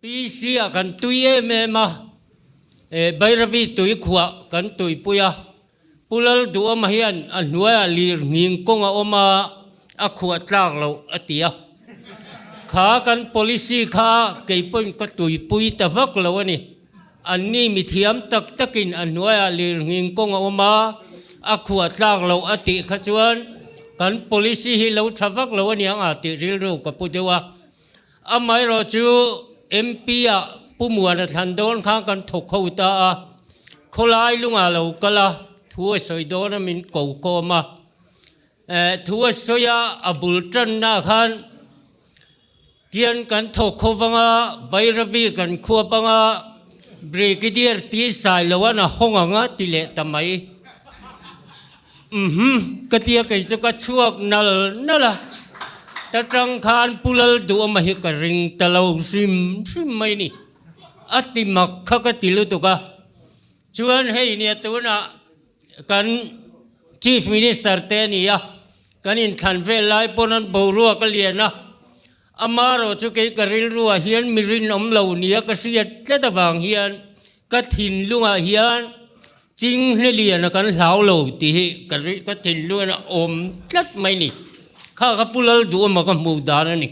PC ah kan tui em em a, Bairabi tui khuah kan tuipui a, Pu Lalduhawma hian a hnuaiah lir nghing kawng a awm a, a khuah tlak loh a ti a. Kha kan policy kha kei pawhin ka tuipui ta vak lo a ni. Anni mithiam tak takin a hnuaiah lir nghing kawng a awm a, a khuah tlak loh a tih kha chuan kan policy hi lo tha vak lo a niang a tih rilru ka pu deuh a. Amaherawh chu MP ah Pu Muana thlan dawn khan kan thawk ho ta a, khawlai lungah lo kal a, thu a sawi dawn a min ko kawm a. Thu a sawi a, a bul tanna khan tian kan thawk ho vang a, Bairabi kan khuap ang a, Brigadier ti sai lo an a hawng ang a ti leh ta mai. Umm ka tia kei chu ka chhuak nal nal a, ta tang khan Pu Lalduhawma hi ka ring ta lo hrim hrim mai ni, a ti mak kha ka ti lutuk a, chuan hei nia tunah kan Chief Minister te a ni a, kan inthlan vel lai pawn an boruak a lian a, amarawh chu kei ka rilruah hian mi rinawm lo nia ka hriat tlat avang hian ka thinlungah hian Ching hleliana kan hlau lo tih hi ka ka thinlungin a awm tlat mai ni. Kha ka Pu Lalduhawma ka hmuh dan a ni.